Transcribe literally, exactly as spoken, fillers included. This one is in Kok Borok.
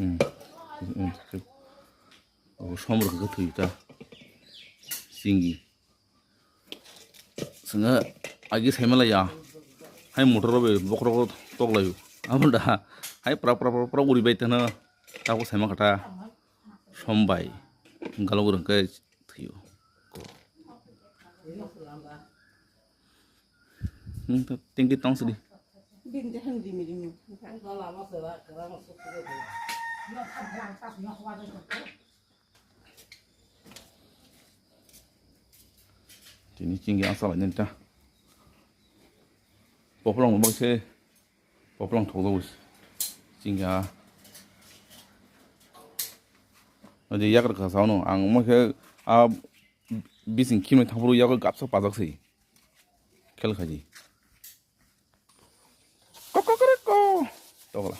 Hmm. Somrok khe thwi ta. Singi. Swngo agi saimalaya. Hai motor bai bokhorok toklaio. Amo da hai pra pra pra pra uri bai tano. Tabo saima kata. Sombai. Galok rwngkhe thwio. Ko. Hmm, to tingki tong sidi. Tini chingya asal ni ta. Popolong bang se, popolong thok dos. Chingya. Adi yak raka sao no, ang mo se a bising kimni thapuru yak gapsa pajak sei. Khel khaji. Kokoroko. Tokla.